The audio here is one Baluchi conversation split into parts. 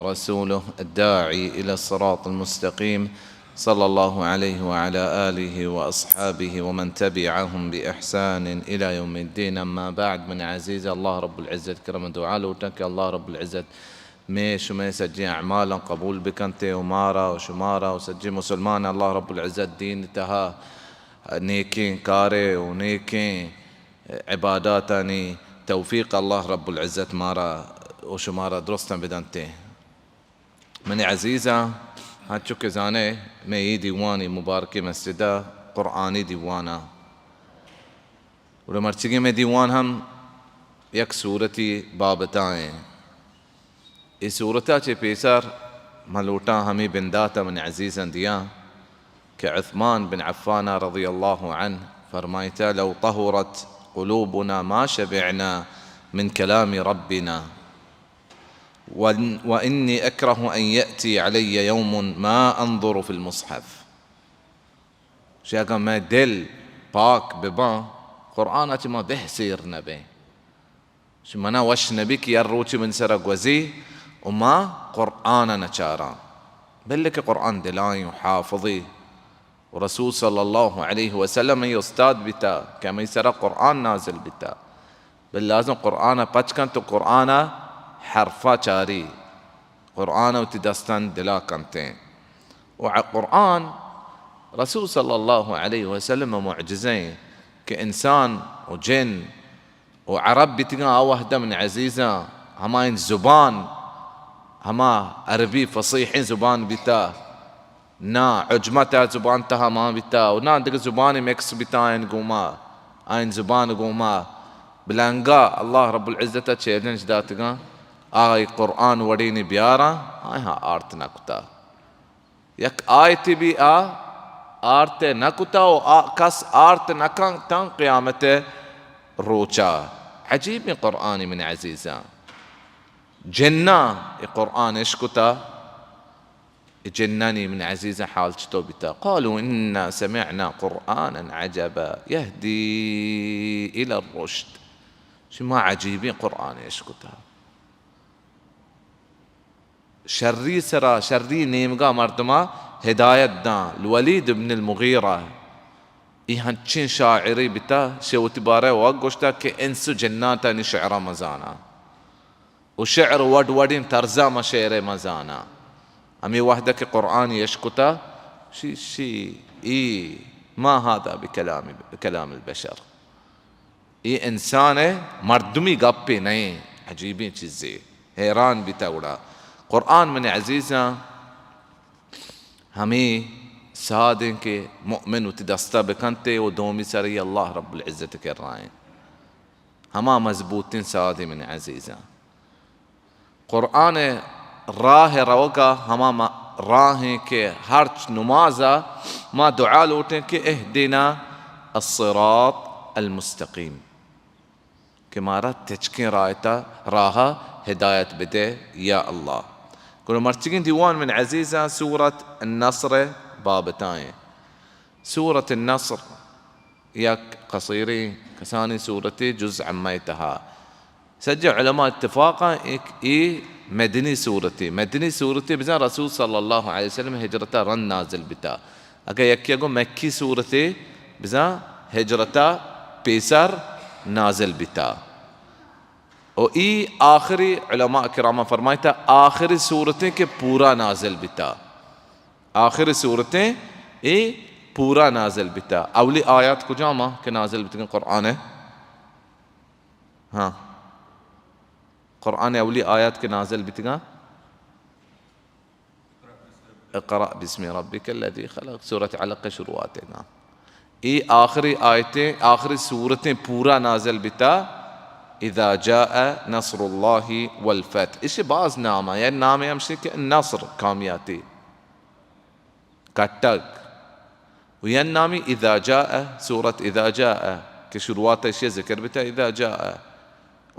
ورسوله الداعي إلى الصراط المستقيم، صلى الله عليه وعلى آله وأصحابه ومن تبعهم بإحسان إلى يوم الدين. أما بعد، من عزیز، اللہ رب العزت کرم دعا لوٹاں کہ اللہ رب العزت مئے شمئے سجیں اعمالاں قبول بکنت و مارا و شمارا و سجیں مسلمان اللہ رب العزت دین تہا نیکیں کارے و نیکیں عباداتانی توفیق اللہ رب العزت مارا و شمارا درستاں بدنتیں۔ منی عزیزاں، ہنچو کہ زانے، مئے اے دیوانی مبارکیں مسجدہ قرآنی دیواناں۔ گڑا مرچیگیں مئے دیوان ہم یک سورتی بابتائیں۔ اے سورتا چہ پیسر من لوٹاں ہمے بنداتا من عزیزاں دیاں کہ عثمان بن عفان رضی اللہ عنہ فرمائتا: لو طهرت قلوبنا ما شبعنا من كلام ربنا، وإن-، وإني أكره أن يأتي علي يوم ما أنظر في المصحف۔ شی اگاں مئے دل پاک بباں، قرآن ء چہ ما بہ سیر نہ بیں۔ شی منا وش نہ بی کہ ہر روچے من سرا گوزی و ما قرآن ء نہ چاراں۔ بلے کہ قرآن دلائیں و حافظی و رسول صلی اللہ علیہ وسلم ای استاد بیتا کہ ہمے سرا قرآن نازل بیتا۔ بل لازم قرآن ء پچ کنت و قرآن ء حرفا چاری، قرآن ء وتی دستان دلا کنتیں۔ و ع-، قرآن رسول صلی اللہ علیہ وسلم ء معجزہ ایں کہ انسان و جن و عرب بیتگاں، آ وہدہ من عزیزاں ہمائیں زبان، ہما عربی فصیحیں زبان بیتا، نا عجمہ تا زبان تہا مان بیتا و نا دگہ زبانے مکس بیتا آئین گوما، آئین زبان گوما۔ بلے انگا اللہ رب العزت ء چیلنج داتگاں، آئی قرآن وڑینی بیاراں، آیاں آرت نہ کتا۔ یک آیتے بی آ آرت نہ کتا و آ کس آرت نہ کن تاں قیامت روچا۔ عجیبیں قرآنی من عزیزاں۔ جناں اے قرآن اشکتا، اے جنانی من عزیزاں حال چطور بیتا؟ قالوا إنا سمعنا قرآنا عجبا يهدي إلى الرشد۔ شما عجیبیں قرآن اشکتا۔ شری سرا، شری نیمگا مردما ہدایت داں۔ الولید ابن المغیرہ، ای ہنچیں شاعرے بیتا، شے وتی بارہ وگ گوشتا کہ انس و جناتانی شعرا مزانا۔ و شعر وڈ وڈیں طرزا ما شعر مزانا۔ ہمے وہدہ کہ قرآن اشکتا، شی، شی، ای، ما هذا بكلام، كلام البشر۔ اے انسان ء مردمی گپے نئیں، عجیبیں چیزے، حیران بیتا۔ گڑا قرآن من عزیزاں ہمے سادیں کہ مؤمن وتی دستا بکنتے و دومی سرے اللہ رب العزت کرائیں۔ ہما مضبوطیں سادے من عزیزاں۔ قرآن ء راہ ء روگ ء ہما ما-، راہیں کہ ہرچ نماز ء ما دعا لوٹیں کہ اهدنا الصراط المستقيم، کہ مارا تچکیں راہ ء، راہ ء ہدایت بدے یا اللہ۔ گڑا مرچگیں دیوان من عزیزاں سورت النصر ء بابتائیں۔ سورت النصر یک قصیریں کسانیں سورتے، جزء عمہ ء تہا۔ سجہ علماء اتفاقاں ایک اے مدنی سورتے، مدنی سورتے بزاں رسول صلی اللہ علیہ وسلم ہجرتا رند نازل بیتا۔ اگہ یکے گو مکی سورتے بزاں ہجرتا پیسر نازل بیتا۔ و ای آخری، علماء کرام فرمائتا، آخری سورتیں کہ پورا نازل بیتا۔ آخری سورتیں اے پورا نازل بیتا۔ اولی آیات کجاما کہ نازل بیتگن قرآن ء؟ ہاں۔ قرآن ء اولی آیات کہ نازل بیتگن، اقرأ باسم ربك الذي خلق، سورت علق شروعات ء۔ اے آخری آیتیں، آخری سورتیں پورا نازل بیتا، اذا جاء نصر الله والفتح۔ اشی باز نام ء، یا نام ہمشی کہ نصر، کامیاتی۔ کٹگ۔ و یک نامی اذا جاء، سورت اذا جاء، کہ شروعات اشی ذکر بیتا اذا جاء۔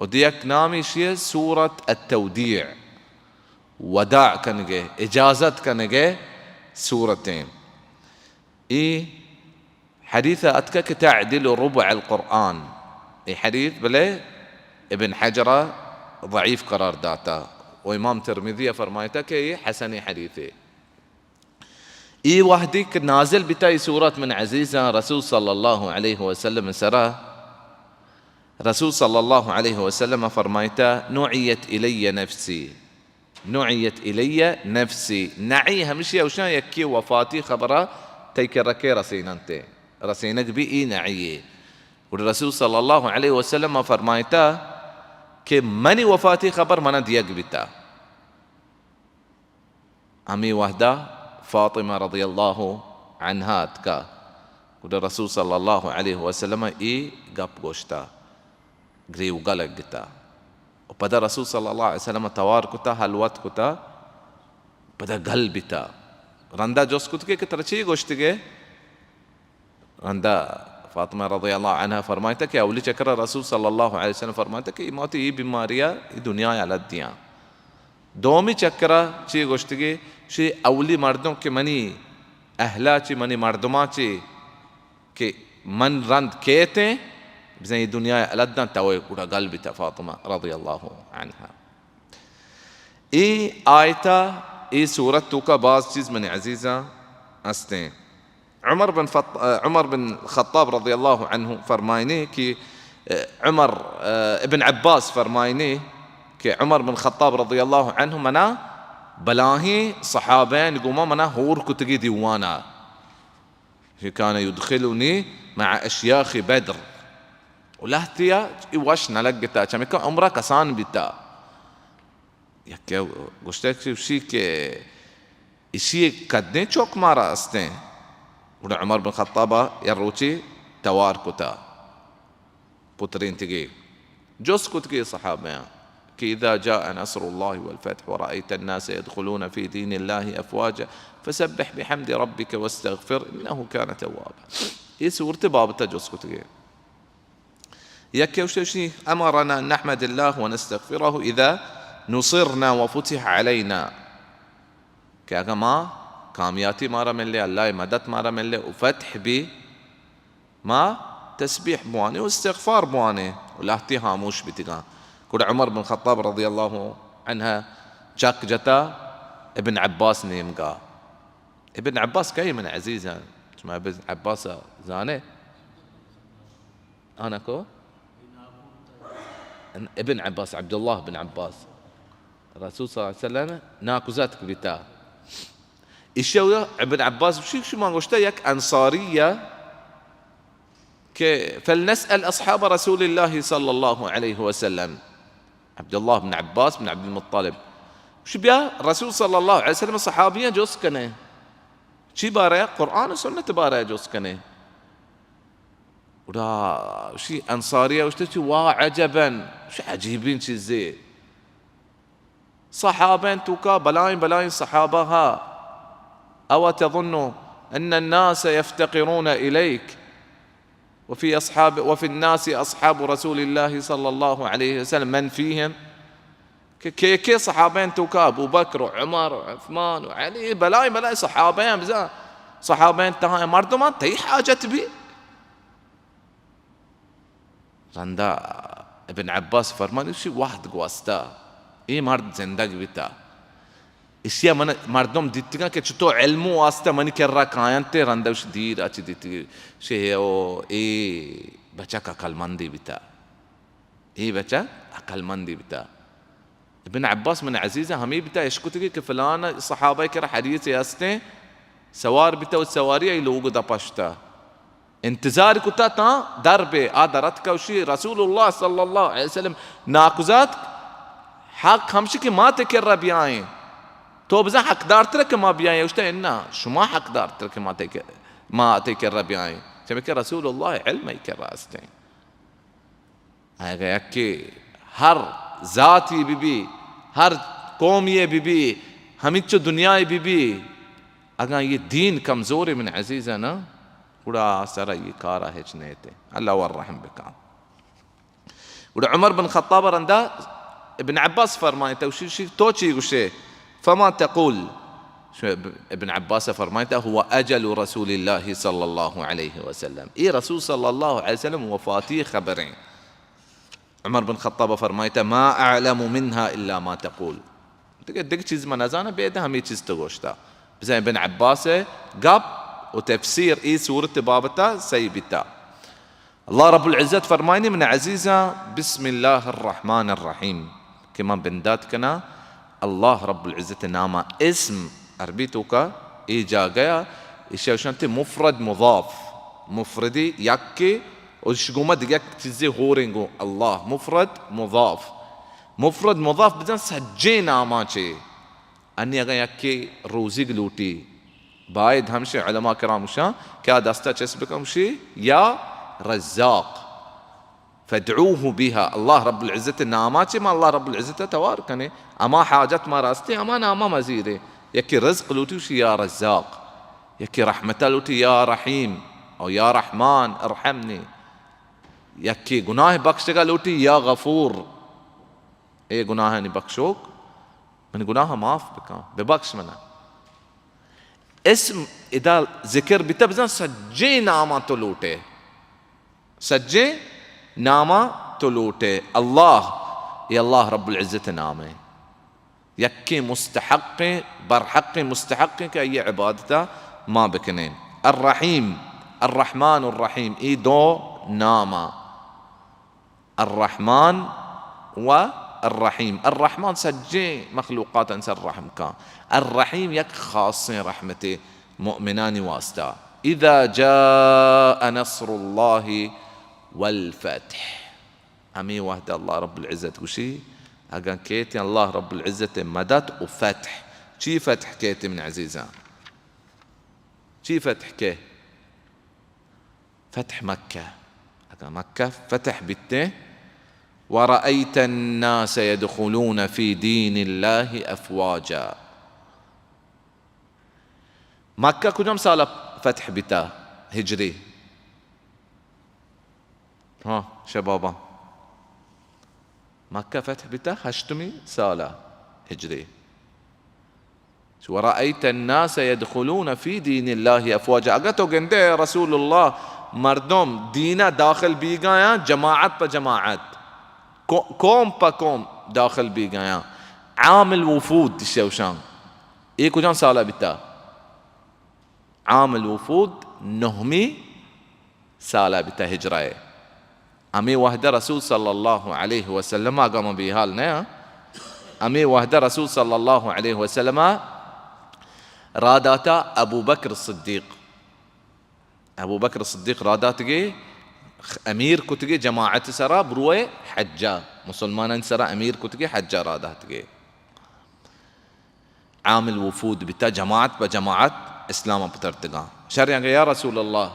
و دیک نامی اشی سورت التودیع، وداع کنگے، اجازت کنگے سورتیں۔ ای حدیث اتکا کہ تعدل ربع القرآن۔ ای حدیث بلے ابن حجر ضعیف قرار داتا۔ و امام ترمذی ءَ فرمائتا کہ اے حسن حدیثے۔ اے وہدی کہ نازل بیتا اے سورت، من عزیزاں، رسول صلی اللہ علیہ وسلم سرا، رسول صلی اللہ علیہ وسلم فرمائتا، نعیت الی نفسی، نعیت الی نفسی۔ نعی ہمشی اوشاں یکی وفاتی خبرا تئی کرا کہ رسیننتے، رسینگ بی، اے نعی۔ گڑا رسول صلی اللہ علیہ وسلم فرمائتا کہ منی وفاتی خبر منا دیگ بیتا۔ ہمے وہدا فاطمہ رضی اللہ عنہا اتکا، گڑا رسول صلی اللہ علیہ وسلم اے گپ گوشتا، گریوگا لگتا۔ و پدا رسول صلی اللہ علیہ وسلم توار کتا، حلوت کتا، پدا گل بیتا۔ رندا جست کت کہ، کہ ترا چی گوشتگے؟ رندا فاطمہ رضی اللہ عنہا فرمائتا کہ اولی چکرا رسول صلی اللہ علیہ وسلم فرمائتا کہ اے موت، اے بیماریا اے دنیا الد دیاں۔ دومی چکرا چی گوشتگی؟ شی اولی مردم کہ منی اہلا چی، منی مردماں چی کہ من رند کیتیں، بزاں اے دنیا الداں، توئے گڑا گل بیتا فاطمہ رضی اللہ عنہا۔ اے آیتا، اے سورت توکا باز چیز من عزیزاں استیں۔ عمر بن فط-، عمر بن خطاب رضی اللہ عنہ فرمائنی کہ، عمر، ابن عباس فرمائنی کہ عمر بن خطاب رضی اللہ عنہ منا بلاہیں صحابین گوما منا ہور کتگی دیوانا۔ کان یدخلنی مع اشیاخ بدر۔ و لہتیا اے وش نہ لگتا، چمیکا عمرا کسان بیتا۔ یکے گوشتہ کہ اشی کہ اشی کدیں چک مارا استیں۔ گڑا عمر بن خطابا یا روچے توار کتا، پترینتگی، جست کت کہ صحابیاں کہ اذا جاء نصر الله والفتح ورأيت الناس يدخلون في دين الله أفواجا فسبح بحمد ربك واستغفر إنه كان توابا۔ اے سورت بابتا جست کتگی۔ یکے گوشتہ، اشی، امرنا ان نحمد الله ونستغفره اذا نصرنا وفتح علينا، کہ اگاں ما کامیاتی مارا ملے، اللہ مدد مارا ملے و فتح بی، ما تسبیح بوانے و استغفار بوانے و لہتی ہاموش بیتگاں۔ گڑا عمر بن خطاب رضی اللہ عنہ چک جتا ابن عباس نیمگا۔ ابن عباس کئی من عزیزاں؟ شما ابن عباس زانے؟ آنا کو؟ ابن عباس، عبداللہ بن عباس، رسول صلی اللہ علیہ وسلم ناکوزاتک بیتا۔ ایشی ءَ ابن عباس گوشی، شما گوشتا یک انصاری ءَ کہ فلنسأل اصحاب رسول اللہ صلی اللہ علیہ وسلم، عبداللہ بن عباس بن عبد المطلب، گوشی بیا رسول صلی اللہ علیہ وسلم صحابیاں جست کنے، چی بارہ؟ قرآن و سنت بارہ جست کنے۔ گڑا اشی انصاری ءَ گوشتہ چی، وا عجبا، اشی عجیبیں چیزے۔ صحابین توکا بلائیں بلائیں صحابہ ہا۔ او تظن ان الناس يفتقرون اليك وفي اصحاب، وفي الناس اصحاب رسول الله صلى الله عليه وسلم، من فيهم؟ کہ کے کے صحابین توکا ابوبکر و عمر و عثمان و علی، بلائیں بلائیں صحابیاں، بزاں صحابین تہا مردمان تئی حاجت بی؟ رندا ابن عباس فرمانی، اشی وہد گوستا، اے مرد زندگ بیتا۔ اشیا من مردم دیتگاں کہ چطور علم واسطہ منی کرا کاینت، رندا اشی دیر اچ دیتگی، شے او اے بچک عقل مندی بیتا۔ اے بچک عقل مندی بیتا۔ ابن عباس من عزیز ہمے بیتا اشکتگی کہ فلان صحابہ کرا حدیث ہستیں، سوار بیتا و سواری ای لوگ دپا شتا۔ انتظار کتا تاں در بے، آ در اتکا، اشی رسول اللہ صلی اللہ علیہ وسلم ناکوزاتک، حق ہمشی کہ ما تئی کرا بیائیں، تو بزاں حقدارتر کہ ما بیائیں؟ اشتا انا، شما حقدارتر کہ ما تئی کر-، ما تئی کرا بیائیں، چمی کہ رسول اللہ علم ای کرا ہستیں۔ اگہ یکے ہر ذاتی بہ بی، ہر قومی بہ بی، ہمینچو دنیای بہ بی، اگاں یہ دین کمزور من عزیزاں، گڑا سر یہ کارا ہچ نیتے۔ اللہ ور رحم بکا۔ گڑا عمر بن خطاب رندا ابن عباس فرمائتا، گوشی، تو چی گوشے؟ فما تقول؟ ابن عباس فرمائتا، هو اجل رسول اللہ صلی اللہ علیہ وسلم۔ اے رسول صلی اللہ علیہ وسلم وفاتی خبریں۔ عمر بن خطاب فرمائتا، ما اعلم منها الا ما تقول۔ دگہ، دگہ چیز من نزاناں، بید ہمے چیز تو گوشتا۔ بزاں ابن عباس ءِ گپ و تفسیر اے سورت بابتا صحیح بیتا۔ اللہ رب العزت فرمائنی، من عزیزاں، بسم اللہ الرحمن الرحیم، کہ من بندات کناں اللہ رب العزت ناما۔ اسم عربی توکا اے جاگہ ءَ ایشی ءَ گوشنت مفرد مضاف، مفردی یکے، و ایشی گوما دگہ یک چیزے ہوریں گوں اللہ، مفرد مضاف۔ مفرد مضاف بزاں سجیں ناماں چے۔ انی اگاں یکے روزیگ لوٹی، باید ہمشی علماء کرام گوشاں کہ آ دستا چست بکن، گوشی یا رزاق، فادعوه بها، اللہ رب العزت ناما چے ما اللہ رب العزت توار کنے، اما حاجت ما راستے اما ناما مزیرے۔ یکے رزق لوٹی، گوشی یا رزاق، یکے رحمتا لوٹی یا رحیم، او یا رحمان ارحمنی، یکے گناہ بخشگا لوٹی یا غفور، اے گناہانی بخشوک، من گناہ معاف بکن، ببخش منا۔ اسم ادا ذکر بیتا، بزاں سجیں ناماں تو لوٹے، سجیں ناماں تو لوٹے۔ اللہ، اے اللہ رب العزت نام ہے، یکیں مستحقیں، برحقیں مستحقیں کہ آئی عبادتا ما بکنیں۔ الرحیم، الرحمن الرحیم، اے دو ناماں۔ الرحمن و الرحیم۔ الرحمن سجیں مخلوقاتانی سر رحم کن۔ الرحیم یک خاصیں رحمتے مؤمنانی واسطہ۔ اذا جاء نصر اللہ والفتح۔ ہمے وہد اللہ رب العزت گوشی، اگاں کیت اللہ رب العزت مدد و فتح۔ چی فتح کیت من عزیزاں؟ چی فتح کیت؟ فتح مکہ۔ اگاں مکہ فتح بیتیں، ورأیت الناس یدخلون فی دین اللہ افواجا۔ مکہ کجام سال فتح بیتا ہجری؟ ہاں، شباباں۔ مکہ فتح بیتا ہشتمی سال ہجری۔ ورأیت الناس یدخلون فی دین اللہ افواجا۔ اگہ تو گندے رسول اللہ، مردم دینا داخل بیگایاں جماعت پہ جماعت، کو-، قوم پہ قوم داخل بیگایاں۔ عام الوفود شوشان۔ اے کجام سالہ بیتا؟ عام الوفود نہمی سال ء بیتہ ہجرہ ء۔ ہمے وہد ء رسول صلی اللہ علیہ وسلم ء، اگاں من بے حال نہ آں، ہمے وہد ء رسول صلی اللہ علیہ وسلم ء را داتہ ابوبکر صدیق۔ ابوبکر صدیق را داتگے، امیر کتگے جماعت سرا بروئے حجا، مسلمانانی سرا امیر کتگے حجا را داتگے۔ عام الوفود بیتا، جماعت پہ جماعت اسلام ء پترتگاں۔ شر اگہ یا رسول اللہ،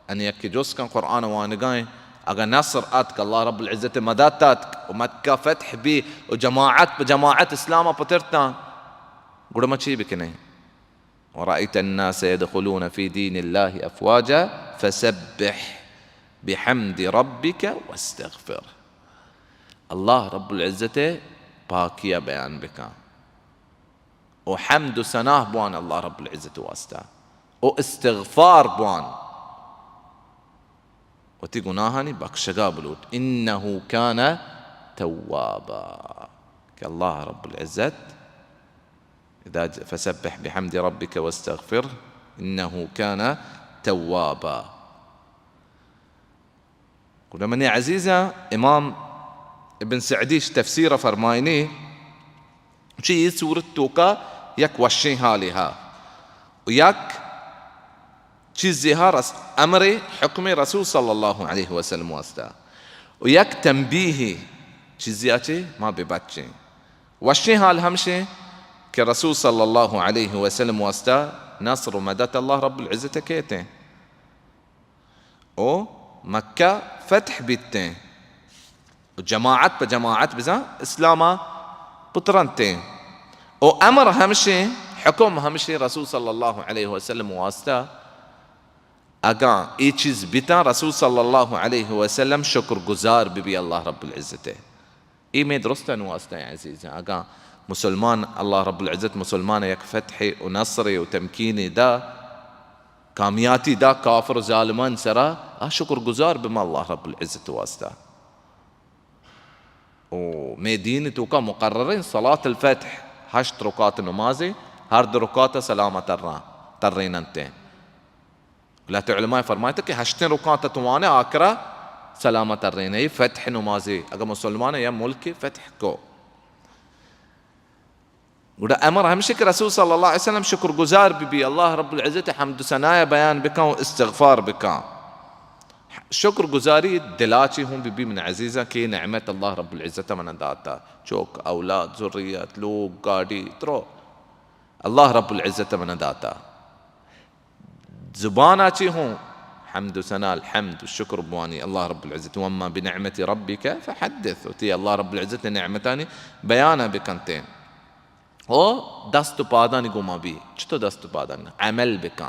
انی یکے جست کن قرآن وانگائیں، اگہ نصر اتک، اللہ رب العزت مدد اتک و مکہ فتح بی و جماعت پہ جماعت اسلام ء پترتاں، گڑا ما چی بکنیں؟ ورأیت الناس یدخلون فی دین اللہ افواجا فسبح بحمد ربک واستغفر۔ اللہ رب العزت ء پاکی ء بیان بکن۔ و حمد و ثنا بوان اللہ رب العزت واسطہ، و استغفار بوان، وتی گناہانی بخشگا بلوٹ۔ انہ کان توابا، کہ اللہ رب العزت اذا ج-، فسبح بحمد ربک واستغفر انہ کان توابا۔ گڑا منی عزیزاں، امام ابن سعدی اش تفسیر ء فرمائنی، چی اے سورت توکا یک وشیں حالے ہا و یک چیزے ہا رس-، امر حکم رسول صلی اللہ علیہ وسلم واسطہ و یک تنبیہے، چیزے آ چے ما بہ بچیں۔ وشیں حال ہمشیں کہ رسول صلی اللہ علیہ وسلم واسطہ نصر و مدد اللہ رب العزت کیتیں۔ و مکہ فتح بیتیں و جماعت پہ جماعت بزاں اسلاما پترنتیں۔ و امر ہمشیں، حکم ہمشیں رسول صلی اللہ علیہ وسلم واسطہ، اگاں اے چیز بیتاں، رسول صلی اللہ علیہ وسلم شکر گزار بہ بی اللہ رب العزت ء۔ اے مئے درستانی واسطہ ایں عزیزاں۔ اگاں مسلمان، اللہ رب العزت مسلمان ء یک فتح و نصر و تمکین دا، کامیاتی دا کافر و ظالمان سرا، آ شکر گزار بما اللہ رب العزت واسطہ۔ و مئے دین توکا مقرریں صلاۃ الفتح، ہشت رکعت نمازے، ہر دو رکعت سلام تران، تریننتے۔ لہتے علماء فرمائتا کہ ہشتیں رکعت تو وانے آخرا سلام ترین، اے فتح نمازے، اگہ مسلمان یا ملک فتح کو۔ گڑا امر ہمشی کہ رسول صلی اللہ علیہ وسلم شکر گزار بی بی، اللہ رب العزت حمد و ثنایا بیان بکن و استغفار بکن۔ شکر گزاری دلا چی ہوں بی بی من عزیزاں کہ نعمت اللہ رب العزت من داتا، چوک، اولاد، ذریت، لوگ، گاڑی، ترو، اللہ رب العزت من داتا۔ زبانا چی ہوں حمد و ثنا، الحمد و شکر بوانی اللہ رب العزت۔ واما بنعمت ربک فحدث، و تی اللہ رب العزت نعمتانی بیانا بکنتے۔ او دست و پادانی گوما بی، چطور دست و پادانی؟ عمل بکن۔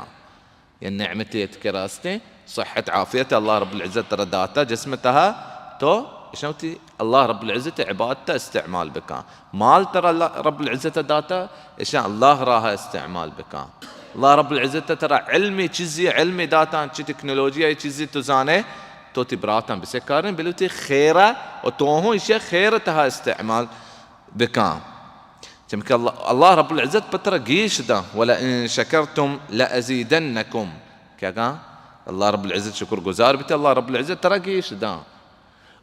یا نعمتے ات کہ راستیں صحت عافیت اللہ رب العزت ترا داتا جسم تہا، تو اشاں وتی اللہ رب العزت عبادت استعمال بکن۔ مال ترا اللہ رب العزت داتا، اشاں اللہ راہ استعمال بکن۔ اللہ رب العزت ترا علمی چیزی، علمی داتا، چی ٹیکنالوجی ای چیزی تو زانے، تو تی براتاں بسکاریں، بلو تی خیرہ و تو ہوں اشی خیر تہا استعمال بکن۔ چمکہ اللہ، اللہ رب العزت پہ ترا گیش داں، ولئن شکرتم لازیدنکم، کہ اگاں اللہ رب العزت شکر گزار بیتے، اللہ رب العزت ترا گیش داں۔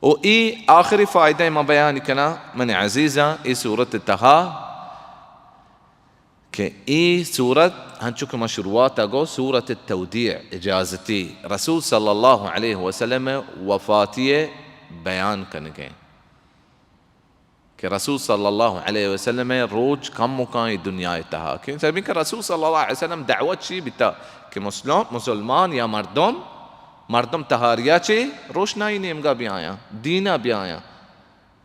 و ای آخری فائدہ ما بیان کنا من عزیزاں ای سورت تہا، کہ ای سورت ہنچو کہ ما شروعات گو سورت التودیع، اجازتی، رسول صلی اللہ علیہ وسلم وفاتی بیان کنگیں۔ کہ رسول صلی اللہ علیہ وسلم ء روچ کم مکاں ای دنیا ء تہا۔ کہ سبی کہ رسول صلی اللہ علیہ وسلم دعوت چی بیتا کہ مسلم، مسلمان یا مردم، مردم تہاریا چی روشنائی نیمگا بیایاں، دینا بیایاں۔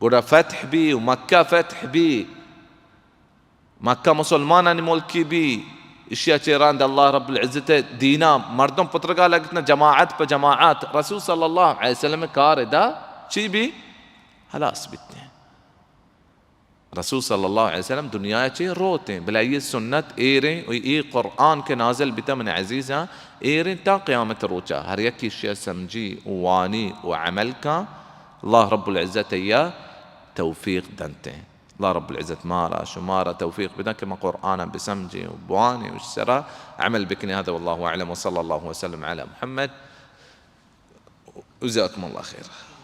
گڑا فتح بی و مکہ فتح بی، مکہ مسلمانانی ملکی بی، اشیا چہ رند اللہ رب العزت دینا مردم پترگا لگتنا جماعت پہ جماعت۔ رسول صلی اللہ علیہ وسلم کار ادا چی بی؟ ہلاس بیتیں۔ رسول صلی اللہ علیہ وسلم دنیا چہ روتیں، بلے یہ سنت ایریں و یہ قرآن کہ نازل بیتا من عزیزاں، ایریں تا قیامت روچا۔ ہر یکی اشیا سمجھی و وانی و عمل کاں، اللہ رب العزت ایا توفیق دنتیں۔ اللہ رب العزت مارا شمارا توفیق بدن کہ ما قرآن بسمجھیں و بوانیں و سرا عمل بکنیں۔ هذا والله أعلم وصلى الله وسلم على محمد، وجزاكم الله خيرا۔